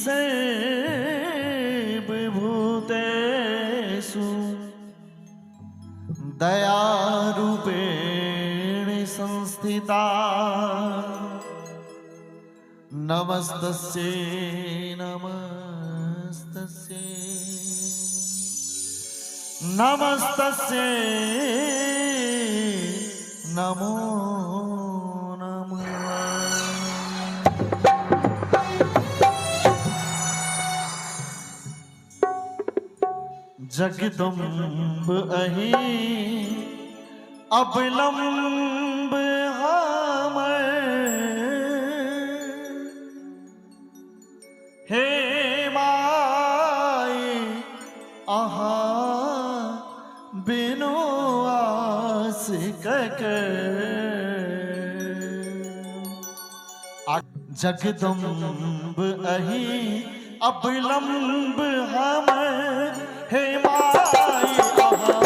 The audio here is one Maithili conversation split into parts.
सर्वभूतेषु दयारूपेण संस्थिता। नमस्तस्यै नमस्तस्यै नमस्तस्यै नमो नमः। जगदम्ब अही अवलंब हमर, हे माई अहाँ बिनु आस ककर। जगदम्ब अही अवलंब हमर, हे माई अहाँ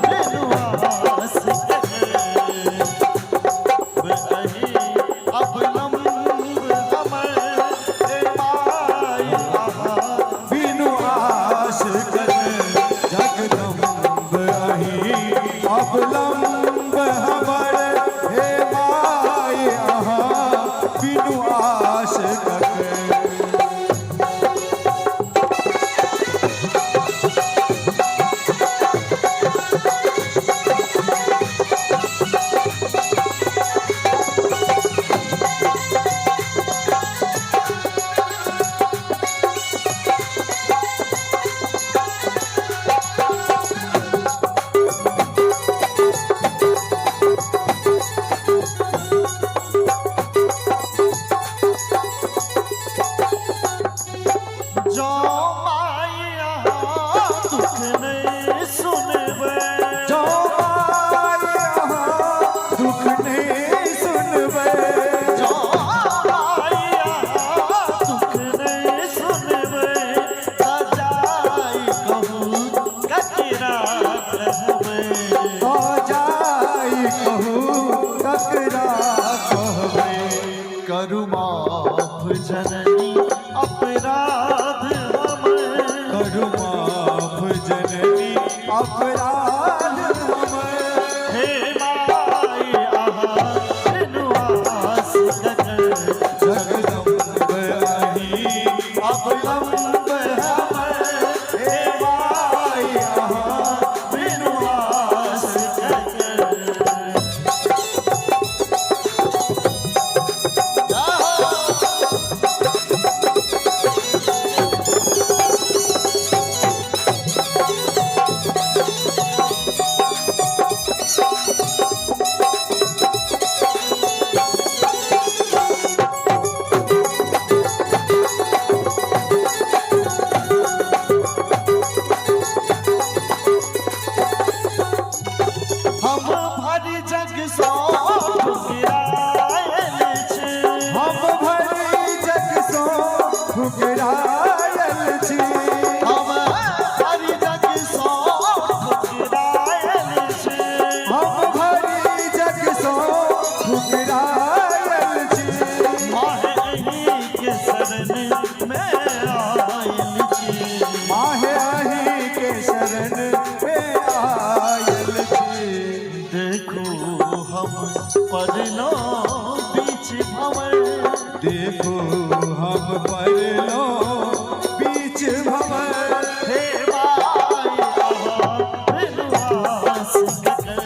बिनु आस ककर। अही अवलंब हमर, हे माई अहाँ बिनु आस कर। जगदम्ब अही अवलंब हमर, हे my अहाँ बिनु आस कर। जो माई अहाँ दुख नहीं सुनबै, जो my अहाँ दुख नहीं सुनबै, जो माई अहाँ दुख नहीं सुनबै, त जाय कहू ककरा कहबै। तो जाय कहू ककरा कहबै। करू माफ जननी अपराध हमर, करू माफ जननी अपराध हमर, हे माई अहाँ बिनु आस ककर। जगदम्ब अही अवलंब हमर, हे my अहाँ बिनु आस ककर। हम भरि जग सो ठुकरायल छी, हम भरि जग सो ठुकरायल छी, हम भरि जग सो ठुकरायल छी, हम भरि जग सो ठुकरायल छी। माहे अहीं के शरण में आयल छी, माहे अहीं के शरण में आयल छी। देखो हम पड़लो बीच भंवर, देखो हम पड़लो बीच भंवर, हे माई अहाँ बिनु आस ककर।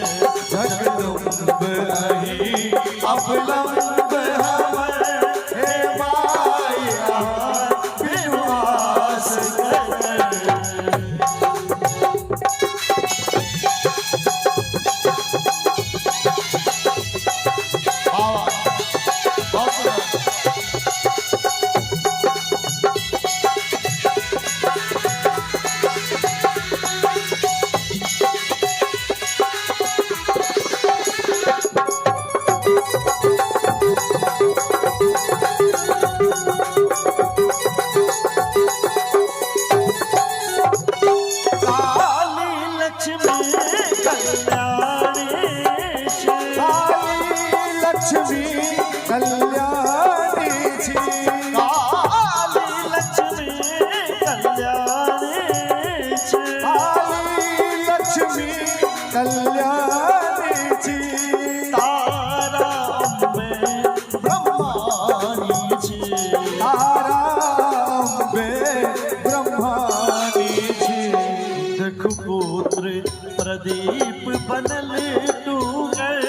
जगदम्ब अही अवलंब हमर, हे my अहाँ बिनु प्रदीप बनल टूगर।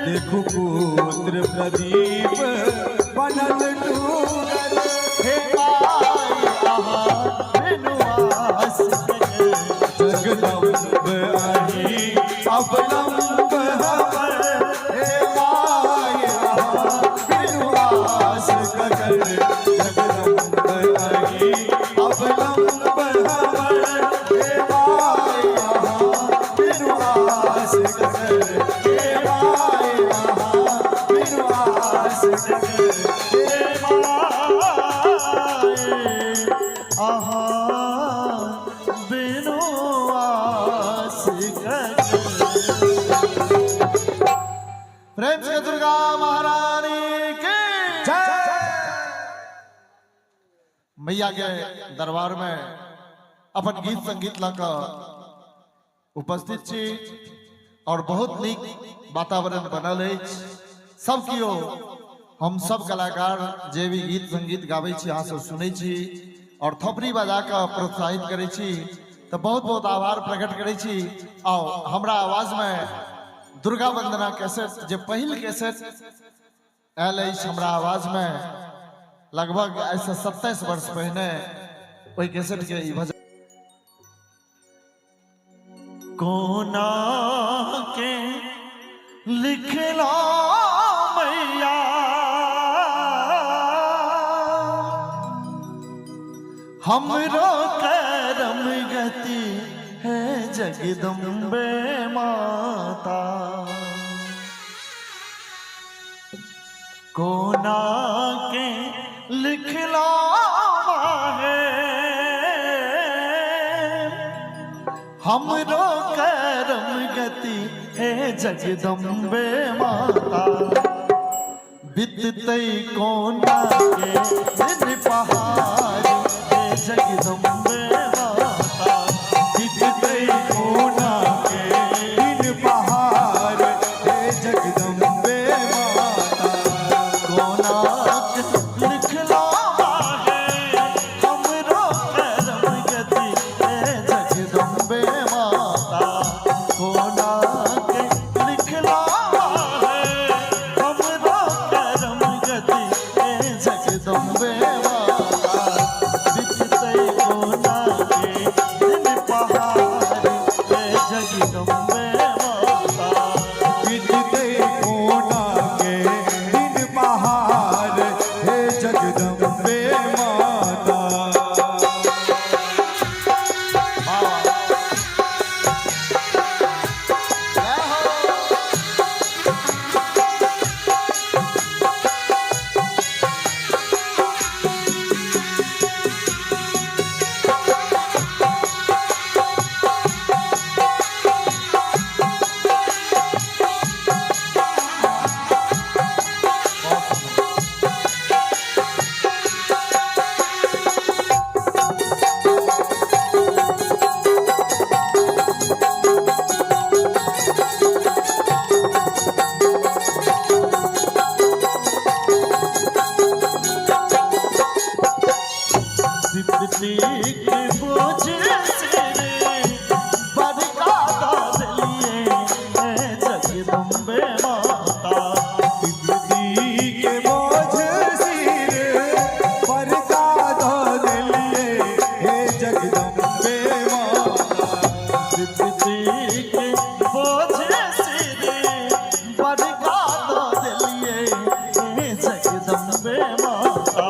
देखू पुत्र प्रदीप बनल टूगर। हे माय अहाँ बिनु आस के। जगदम्ब अहीं अवलंब हमर, हे my अहाँ बिनु आस ककर। जगदम्ब अहीं अवलंब हमर, हे my अहाँ बिनु आस ककर। हे my अहाँ बिनु आस ककर। हे my अहाँ बिनु आस ककर। प्रेम से दुर्गा महारानी की जय। मैया के दरबार में अपन गीत संगीत लऽ कऽ उपस्थित छी और बहुत नीक वातावरण बनल अछि। सब केओ, हम सब कलाकार जे भी गीत संगीत गाबै छी, अहाँ सब सुनै छी और थपड़ी बजा कऽ प्रोत्साहित करै छी, तऽ बहुत बहुत आभार प्रकट करै छी। आओ, हमरा आवाजमे दुर्गा वंदना कैसेट, जे पहिल कैसेट आयल अछि हमरा आवाजमे लगभग आइसँ 27 वर्ष पहिने, ओहि कैसेट के ई भजन। कोना के लिखला मैया हमरो करम गति, है जगदम्बे माता। कोना के लिखला है हमरो करम गति, हे जगदम्बे माता। बिततै कोना के दिन पहाड़, हे जगदम्बे माता। बिततै कोना के दिन पहाड़, हे जगदम्बे माता। कोना के लिखला है हमरो करम गति, हे जगदम्बे माता। कोना के लिखला है हमरो करम गति, हे जगदम्बे माता। बिततै कोना के दिन पहाड़, हे जगदम्बे माता। बिततै कोना के दिन पहाड़, हे जगदम्बे माता। वाह। जय हो। विपत्ति के बोझ सिर बड़का दऽ देलिए, हे जगदम्बे माता। विपत्ति के बोझ सिर बड़का दऽ देलिए, हे जगदम्बे माता। विपत्ति के बोझ सिर बड़का दऽ देलिए, हे जगदम्बे माता।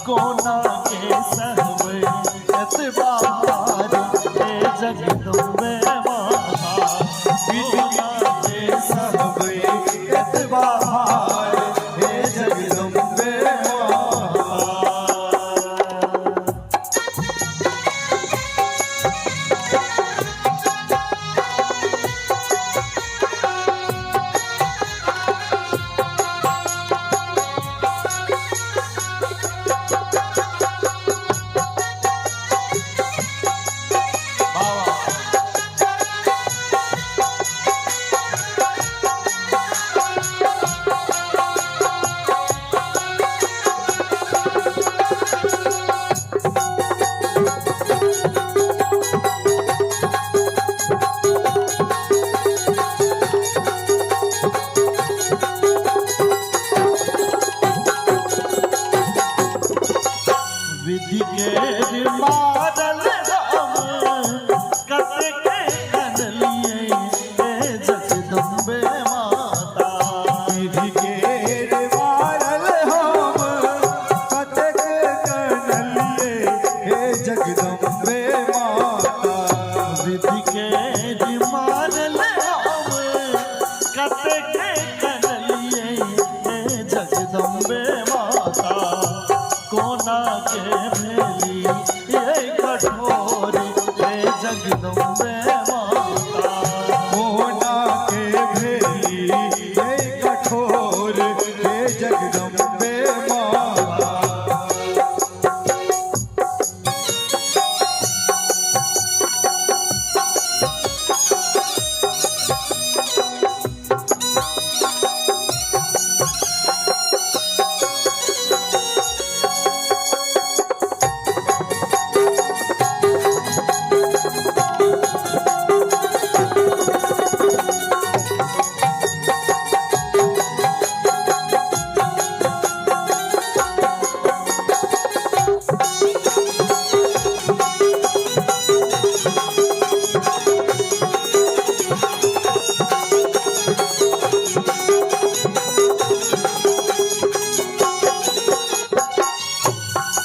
कोना के सहबै एतबा भार, हे जगदम्बे माता। कोना के सहबै एतबा भार, हे जगदम्बे माता। माता। विधि के मारल हम कतेक कनलियै हे जगदम्बे माता। विधि केर मारल हम कतेक कनलियै हे जगदम्बे माता। विधि के मारल हम कतेक कनलियै हे जगदम्बे माता। कोना के भेली ये कठोर हे जगदम्बे माता। कोना के भेली ये कठोर हे जगदम्बे माता।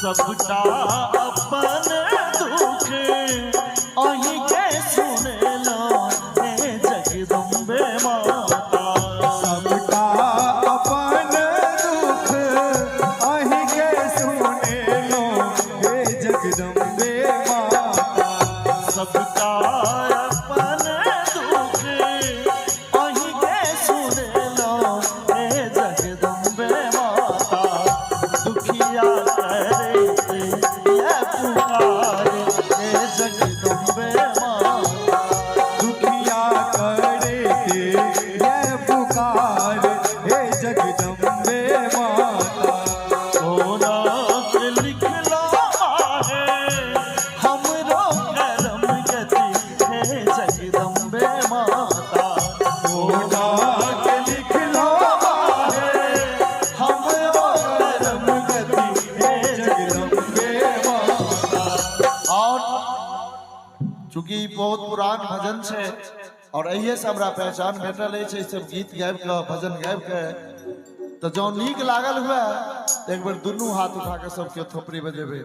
सबटा अपन दुख अहीं के सुनेलो हे जगदम्बे माता। सबटा अपन दुख अहीं के सुनेलो हे जगदम्बे माता। सबटा अपन दुख अहीं के सुनेलो हे जगदम्बे माता। दुखिया करैत ये पुकार हे जगदम्बे माता। दुखिया करैत ये पुकार हे जगदम्बे माता। कोना के लिखलो आहे हमरो करम गति हे जगदम्बे माता। कोना के लिखलो आहे हमरो करम गति हे जगदम्बे माता। और चूँकि ई बहुत पुरान भजन छै और एहिए से हमरा पहचान भेटल अछि ई सब गीत गाबि कऽ भजन गाबि कऽ, तऽ जँ नीक लागल हुए तऽ एक बेर दुनू हाथ उठा कऽ सबके थोपड़ी बजेबै।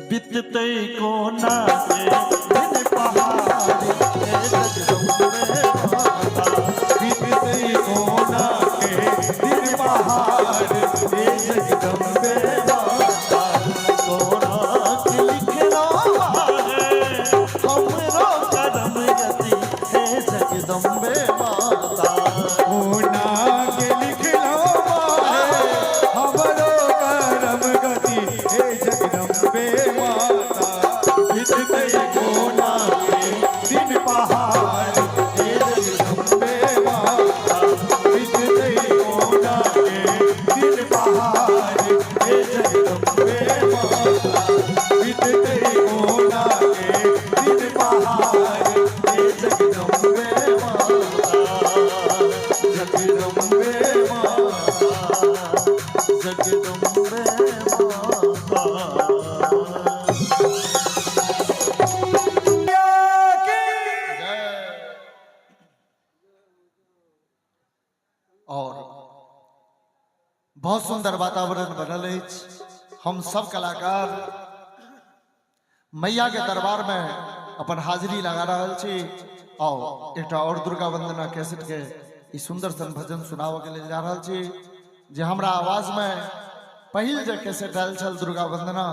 बिततै कोना के दिन पहाड़ हे जगदम्बे माता। बीततै कोना के दिन पहाड़ हे जगदम्बे माता। कोना के लिखलो आहे हमरो करम गति हे जगदम्बे माता। कोना के लिखलो आहे हमरो करम गति हे जगदम्बे माता। बीततै कोना के दिन पहाड़ हे जगदम्बे माता। बीततै कोना के दिन पहाड़ हे जगदम्बे माता। बीततै कोना के दिन पहाड़ हे जगदम्बे माता। जगदम्बे माता। जगदम्बे माता। और बहुत सुंदर वातावरण बनल अछि। हम सब कलाकार मैया के दरबार में अपन हाजिरी लगा रहल छी और एकटा और दुर्गा वंदना कैसेट के ई सुंदर सन भजन सुनाबऽ के लेल जा रहल छी, जे हमरा आवाज में पहिल जे कैसेट आयल छल दुर्गा वंदना,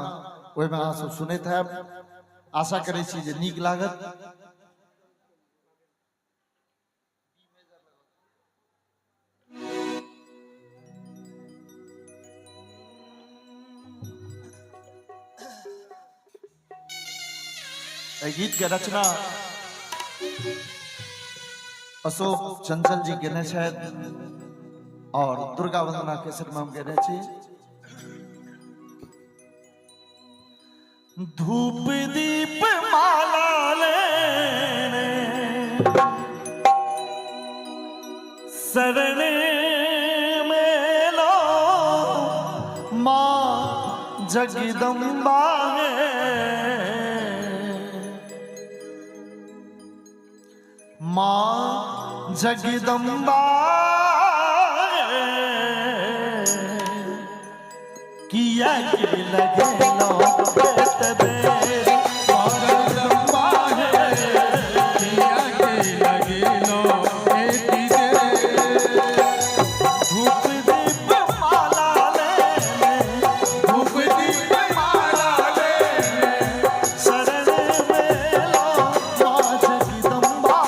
ओहिमे अहाँ सब सुनैत हैब। आशा करै छी जे नीक लागत। एहि गीत के रचना अशोक चंचल जी केने छथि और दुर्गा वंदना कैसेट में हम गेने छी। धूप दीप माला लेने शरण में लो माँ जग जगदम्बा माँ जगदम्बा किया के लगेलो एत देर। माँ जगदम्बा हे, किया के लगेलो एती देर। धूप दीप माला लेने, धूप दीप माला लेने, शरण में लो माँ जगदम्बा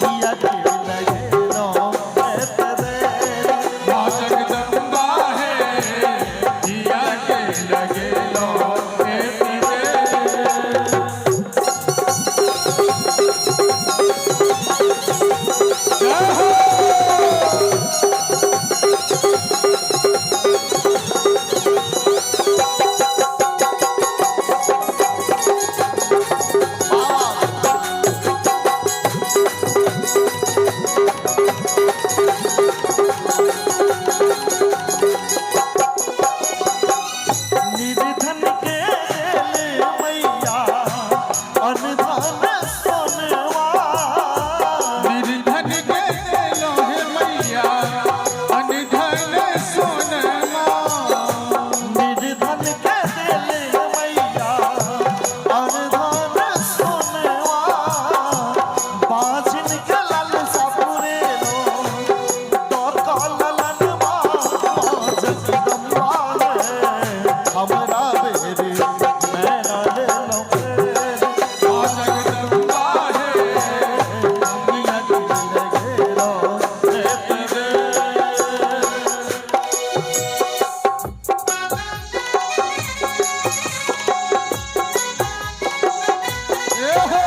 किया के लगेलो एत देर। माँ जगदम्बा हे, किया के लगेलो एती देर। जय हो। निर्धन के लेल मैया अनधन सोनवा। निर्धन के देलो हे मैया अनधन सोनमा। निर्धन के लेल मैया अनधन सोनवा, बाझिन के लालसा पुरेलो तो ललनवा। माँ जगदम्बा रे, हमरा बेरी नैना लेलो फेर। माँ जगदम्बा हे, किया के लगेलो एत देर। ए हो।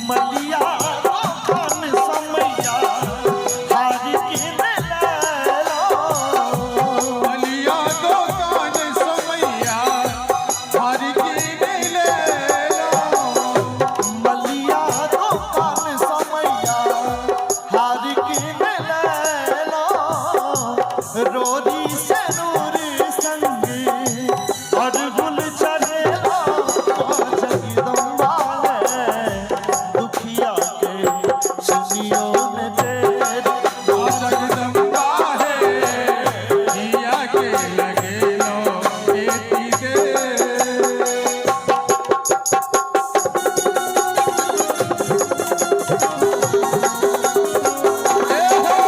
मलिया दोकान समैया हार के लेलो। मलिया दोकान समैया हर की ले लो। मलिया दोकान समैया हार के लेलो, रोरी से नूर संग और गुल चढ़ेलो। माँ जगदम्बा रे, दुखिया के सुनियो ने तेरे। माँ जगदम्बा हे, किया के लगेलो एती देर। ए हो।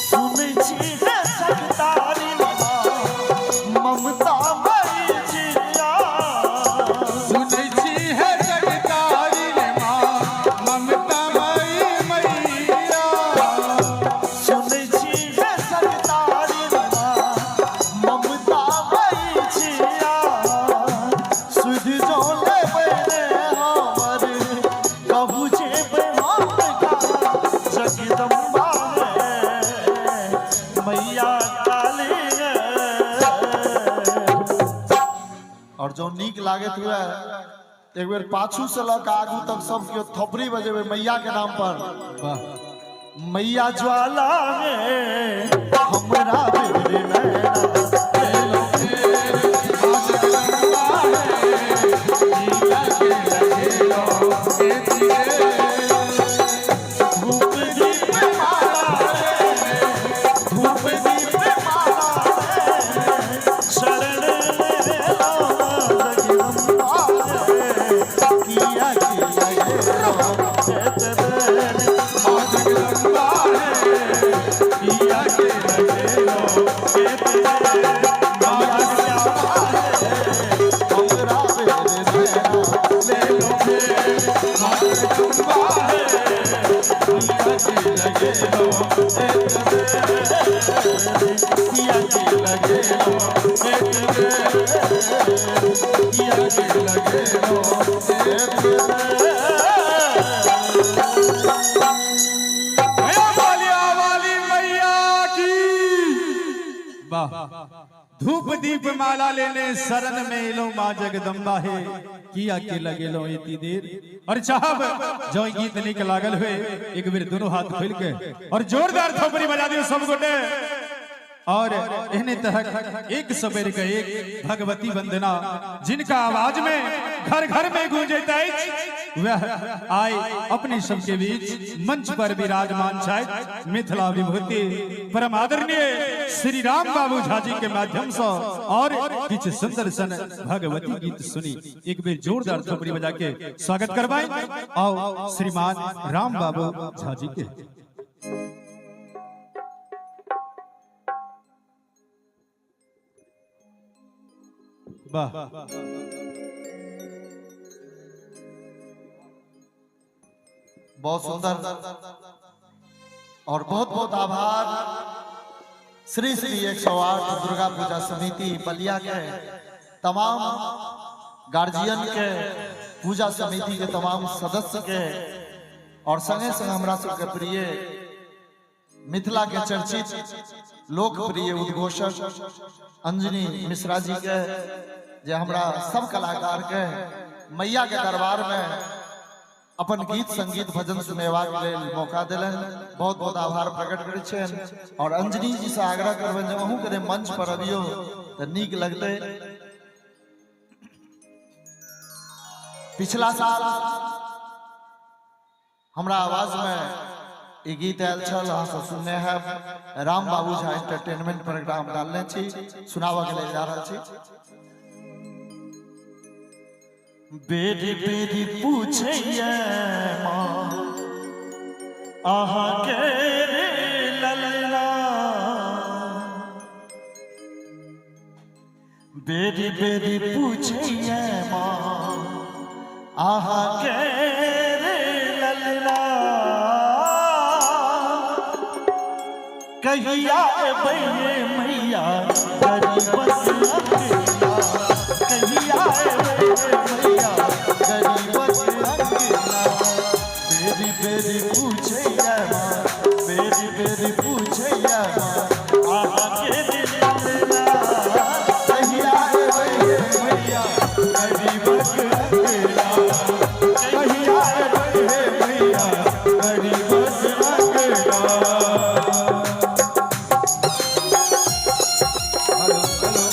सुनै छी रे जगतारिणी माँ ममता मई जिया। सुनै छी हे जगतारिणी माँ ममता मई मैया। सुनै छी रे जगतारिणी माँ ममता मई जिया, सुध जो लेबै रे हमर कहू जेबै हम का। जगदम्बा रे, मैया काली रे। और जो नीक लागत हुए एक बेर पाछू से लऽ कऽ आगू तक सब केओ थपड़ी बजेबै मैया के नाम पर। वाह। मैया ज्वाला रे, हमरा बेर नैना लेलो फेर। माँ जगदम्बा हे, किया के लगेलो एती देर। धूप दीप माला रे, धूप दीप माला रे, शरण ले लो जगदम्बा रे, किया के लगेलो एत देर। माँ जगदम्बा हे, किया के लगेलो लगेलो एती देर, किया के लगेलो एती देर। भैया बालिया वाली मैया की वाह। धूप दीप माला लेने शरण में एलो माँ जगदम्बा हे, किया के लगेलो इतनी देर। और चाहब जो ई गीत निक लागल हुए एक बेर दोनों हाथ खोल के और जोरदार थोपड़ी बजा दियो सब गोटे। और एहने तरहक एक सवेर के एक भगवती वंदना जिनका आवाज में घर घर में गूंजैत अछि, वह आइ अपने सबके बीच मंच पर विराजमान छथि मिथिला विभूति परम आदरणीय श्री राम बाबू झा जी के माध्यम से और किछु सुंदर सन भगवती गीत सुनी एक बेर जोरदार थोपड़ी बजा के स्वागत करवाई आओ श्रीमान राम बाबू झा जी के। वाह। बहुत सुंदर और बहुत बहुत आभार श्री श्री 108 दुर्गा पूजा समिति बलिया के तमाम गार्जियन के, पूजा समिति के तमाम सदस्य के और संगे संग हमरा सबके प्रिय मिथिला के चर्चित लोकप्रिय उद्घोषक अंजनी मिश्रा जी के, जे हमरा सब कलाकार के मैया के दरबार में अपन गीत संगीत भजन सुनेबाक लेल मौका देलनि, बहुत बहुत आभार प्रकट करै छियनि। और अंजनी जी से आग्रह करबनि जे अहूँ कने मंच पर अबियौ तऽ नीक लगतै। पिछला साल हमरा आवाज में ई गीत आयल छल, अहाँ सब सुनने हैब। राम बाबू झा एंटरटेनमेंट प्रोग्राम डालने छी, सुनाबऽ के लेल जा रहल छी। बेरी बेरी पूछैया माँ अहाँ के रे ललना, बेरी बेरी पूछैया माँ अहाँ के रे ललना, कहिया एबै मैया गरीबक अंगना, कहिया एबै मैया गरीबक अंगना, बेरी बेरी पूछैया माँ, बेरी बेरी पूछैया माँ अहाँ के रे ललना, कहिया एबै मैया गरीबक अंगना, कहिया एबै मैया गरीबक अंगना। हेलो हेलो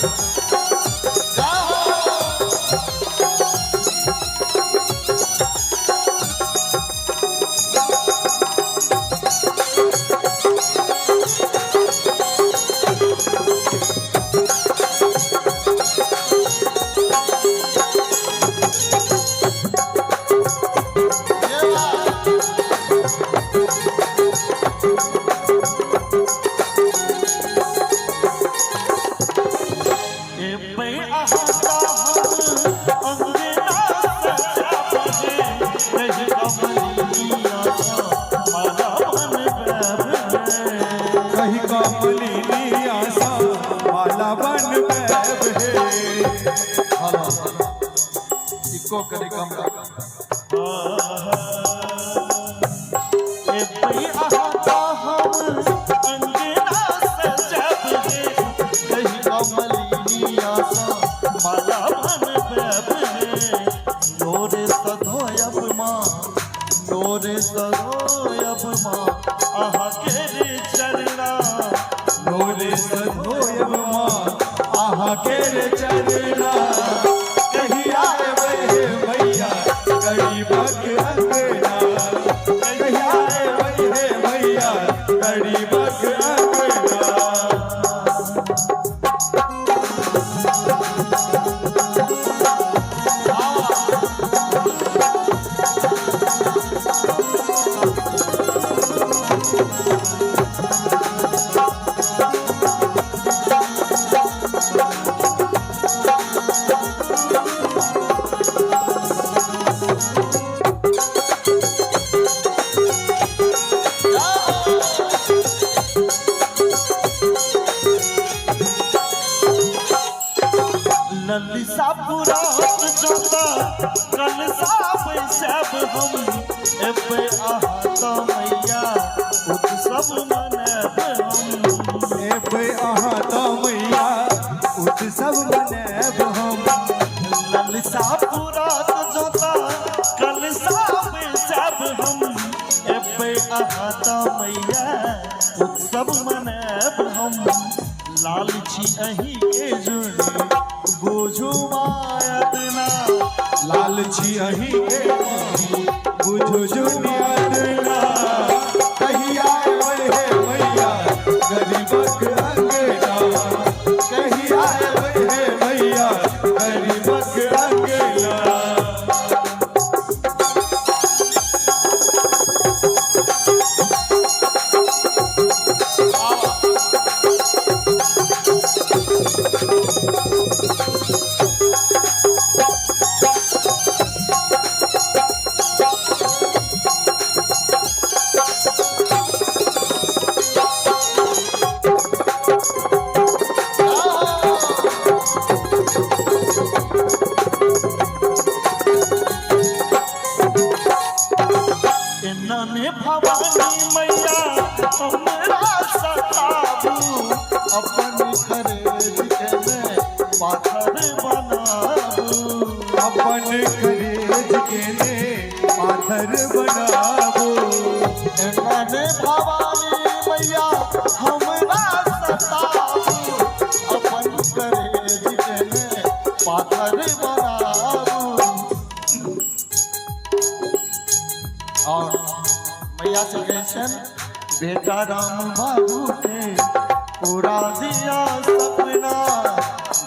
कही कमलिनी आशा माला बन बैब हे। हेलो इको करी कम। लोरे सधोयब माँ अहाँ के रे चरना, कहिया एबै हे मैया गरीबक अंगना, कहिया एबै हे मैया गरीबक अंगना। ललिसा पुरात जोता कलसा बैसाब हम एबै अहाँ तऽ मैया उत्सव मनायब हम। एबै अहाँ तऽ मैया उत्सव मनायब हम। ललिसा पुरात जोता कलसा बैसाब हम एबै अहाँ तऽ मैया उत्सव मनायब हम। लाल छी अहीं के जुनी बुझू मायतना। लाल छी अहीं के बुझु दुनिया दुना। कहिया एबै हे मैया गरीबक अंगना, कहिया एबै हे मैया गरीबक अंगना। एना ने भवानी मैया हमरा सताबू अपन खरेज के ने पाथर बनाबू। अपन करेज के ने पाथर बनाबो। एना ने भवानी मैया हमरा सताबू, अपन करेज के ने पाथर बनाबू। और मैया से कहै छनि बेटा राम बाबू के पूरा दिया सपना,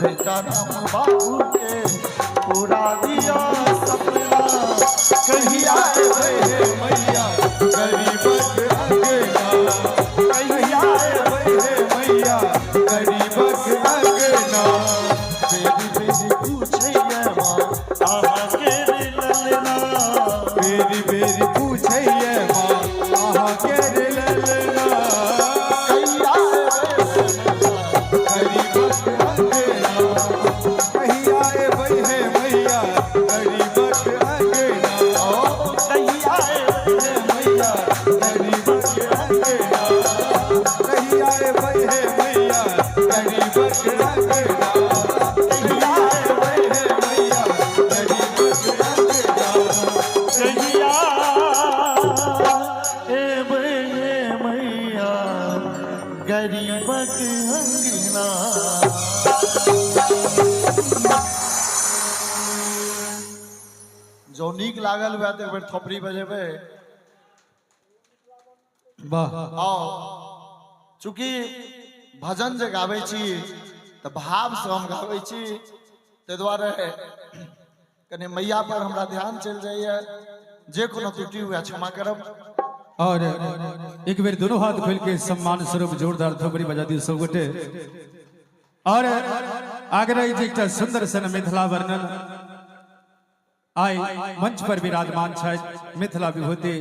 बेटा राम बाबू के पूरा दिया सपना। कहिया एबै हे मैया गरीबक अंगना, कहिया एबै हे मैया गरीबक अंगना। बेरी बेरी पूछैया माँ अहाँ के रे ललना। बेरी बेरी पूछैया माँ अहाँ के रे ललना। कहिया एबै गरीबक अंगना, कहिया एबै हे मैया गरीबक अंगना। ओ कहिया एबै हे मैया गरीबक अंगना, कहिया एबै हे मैया गरीबक अंगना, कहिया एबै हे मैया गरीबक अंगना। कहिया एबै हे मैया गरीबक अंगना। जो नीक लागल हुए तऽ एक बेर थोपड़ी बजेबै। वाह। आओ चूँकि भजन जे गाबै छी तऽ भावसँ हम गाबै छी, ताहि दुआरे कनि मैया पर हमरा ध्यान चलि जाइए। जे कोनो त्रुटि हुए क्षमा करब। और एक बेर दोनों हाथ खोल के सम्मान स्वरूप जोरदार थोपड़ी बजा दियौ सब गोटे। और आग्रह जे एकटा सुंदर सन मिथिला वर्णन आइ मंच पर विराजमान छथि मिथिला विभूति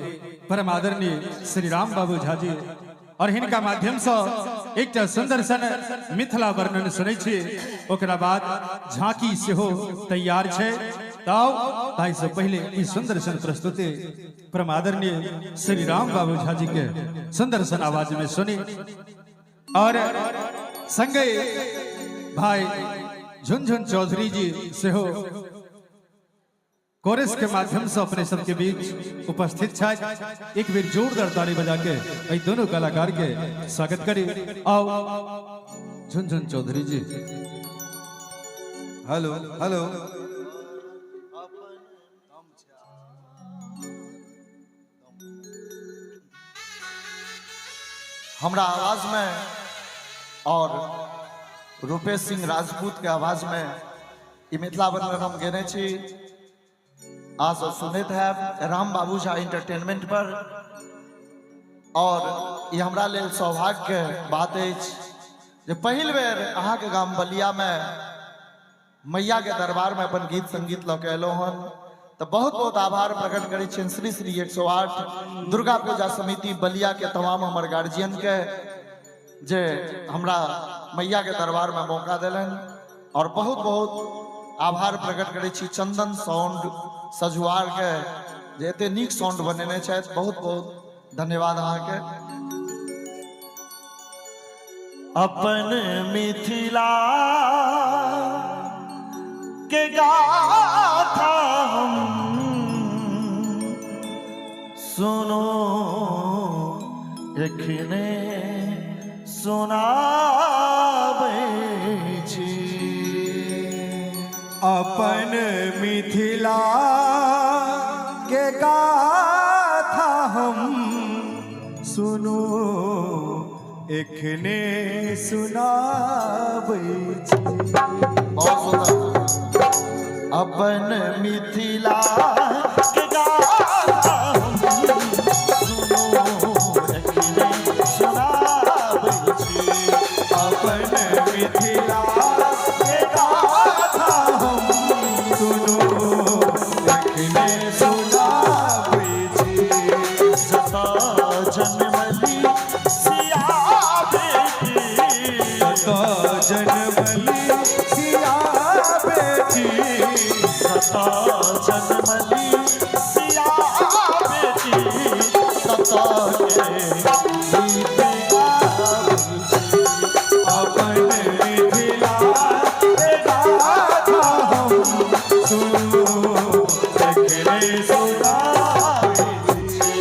परम आदरणीय श्री राम बाबू झा जी, और हिनका माध्यम से एकटा सुंदर सन मिथिला वर्णन सुनै छी। ओकरा बाद झांकी सेहो तैयार छै। तऽ ताहि से पहिले ई सुंदर सन प्रस्तुति परम आदरणीय श्री राम बाबू झा जी के सुंदर सन आवाज में सुनी। और संगे भाई झुनझुन चौधरी जी सेहो कोरस के माध्यम से अपने सबके बीच उपस्थित छथि। एक बेर जोरदार ताली बजा के एहि दोनों कलाकार के स्वागत करी। आओ झुनझुन चौधरी जी। Hello hello. हमरा आवाज में और रूपेश सिंह राजपूत के आवाज में ई मिथिला वर्णन हम गेने छी। अहाँ सब सुनैत हैब राम बाबू झा एंटरटेनमेंट पर। और ई हमरा लेल सौभाग्य के बात अछि जे पहिल बेर अहाँके गाम बलिया में मैया के दरबार में अपन गीत संगीत लऽ के एलहुँ हन। तऽ बहुत बहुत आभार प्रकट करै छियनि श्री श्री 108 दुर्गा पूजा समिति बलिया के तमाम हमर गार्जियन के, जे हमरा मैया के दरबार में मौका देलनि। और बहुत बहुत आभार प्रकट करै छी चंदन साउंड सझुआर के, जे एते नीक साउंड बनेने छथि। बहुत बहुत धन्यवाद अहाँके। अपन मिथिला के गाथा हम सुनो एखने सुनाबै छी। अपन मिथिला के गाथा हम सुनो एखने सुनाबै छी। बहुत सुंदर। अपन मिथिला के गाथा हम सुनो एखने सुनाबै छी। अपन मिथिला के गाथा हम सुनो एखने सुनाबै छी। जतऽ जनमली सिया बेटी, जतऽ जनमली सिया बेटी, जतऽ जनमली सिया बेटी, ततऽ के गीत गाबै छी। अपन मिथिला के गाथा हम सुनो एखने सुनाबै छी।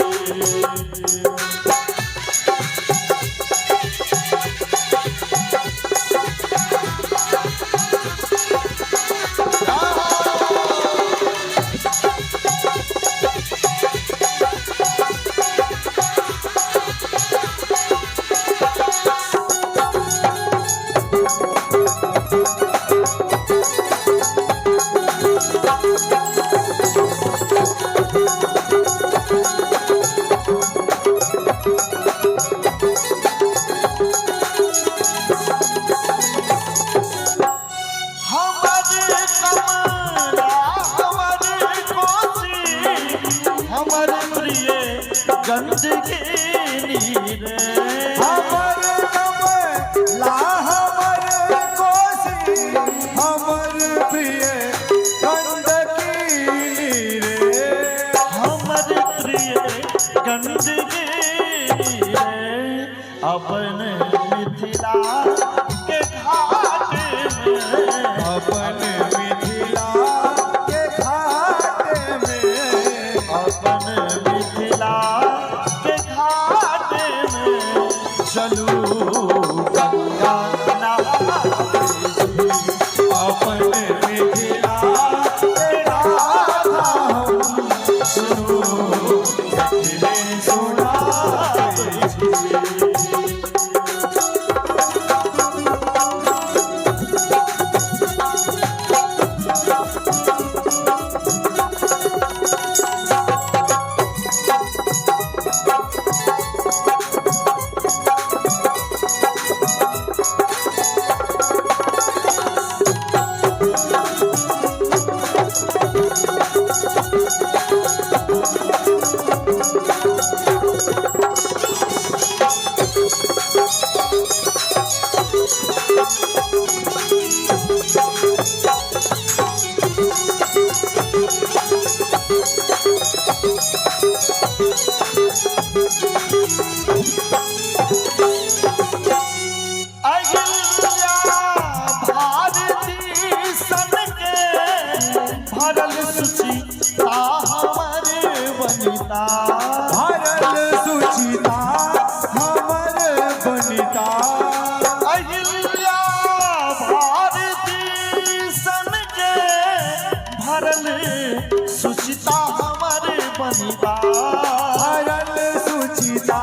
हमर कमला हमर कोसी हमर प्रिय गंदगी रे, हमर कमला हमर कोसी हमर प्रिय गंडकी रे, हमर प्रिय गंदगी रे। अपन मिथिला के घाट में, अपन मिथिला के घाट में, अपन मिथिला के घाट में चलू गंगा नहाबै छी। अपन मिथिला के गाथा हम सुनो एखने सुनाबै छी। अहिल्या भारती सन के भरल सुचिता हमर वनिता, भरल सुचिता हमर बनिता, अहिल्या भारती सन के भरल सुचिता हमर वनिता, भरल सुचिता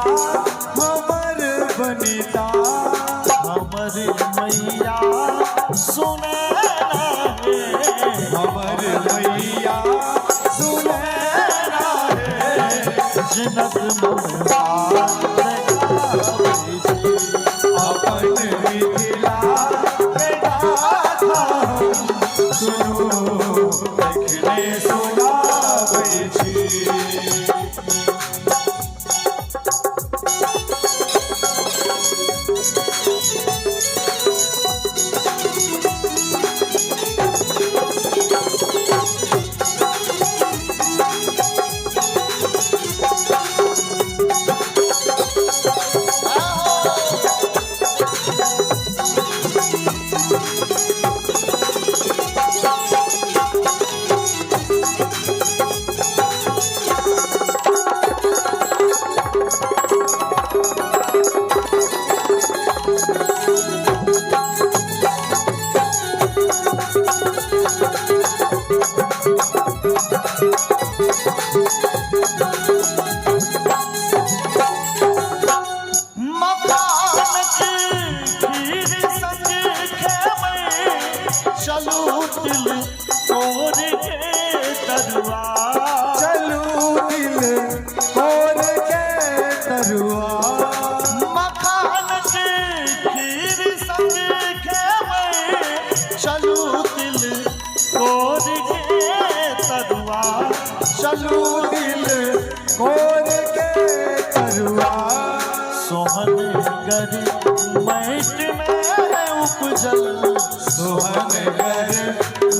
हमर बनिता, हमर मैया सुनै हे, हमर मैया सुनै हे, जनक ममता जगाबै छी। अपन मिथिला के गाथा हम सुनो एखने सुनाबै छी। अहिल्या मखान के खीर संग खेबै, चलू तिल कोर के तरुआ। चलू तिल कोर के तरुआ। मखान के खीर संग खेबै, चलू तिल कोर के तरुआ। चलू तिल कोर के तरुआ। सोहन गर मैट में उपजल, सोहन गर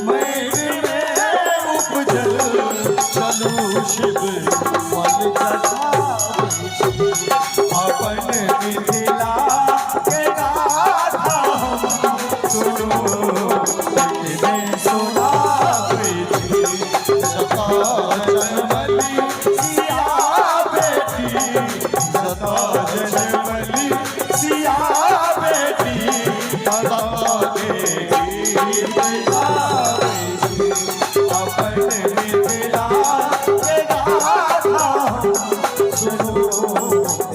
मैट में उपजल। चलू शिव बल चढ़ाबै छी। अपन मिथिला के गाथा हम सुनो एखने सुनाबै छी। जतऽ जनमली सिया बेटी, जतऽ जनमली सिया बेटी, ततऽ के गीत गाबै छी। अपन मिथिला के गाथा हम सुनो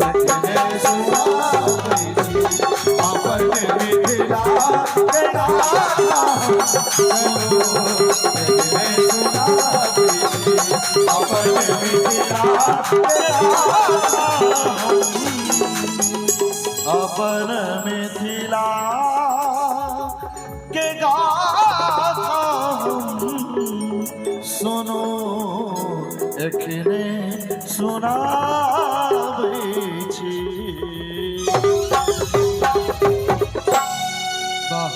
एखने सुनाबै छी। अपन मिथिला के गाथा हम सुनो एखने सुनाबै छी। अपन मिथिला के गाथा हम। अपन मिथिला के गाथा हम सुनो एखने सुनाबै छी। वाह,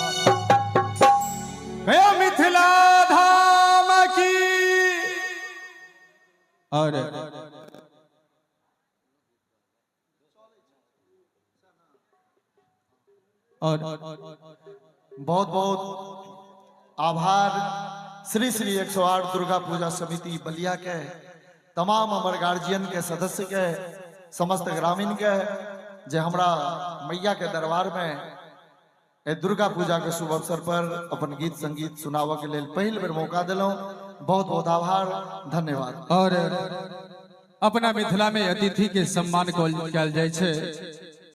गया मिथिला धाम की। और बहुत बहुत आभार श्री श्री 108 दुर्गा पूजा समिति बलिया के तमाम हमर गार्जियन के सदस्य के, समस्त ग्रामीण के, जे हमरा मैया के दरबार में ए दुर्गा पूजा के शुभ अवसर पर अपन गीत संगीत सुनाबऽ के लेल पहिल बेर मौका देलहुँ। बहुत बहुत आभार, धन्यवाद। और अपना मिथिला में अतिथि के सम्मान कयल जाइ छै।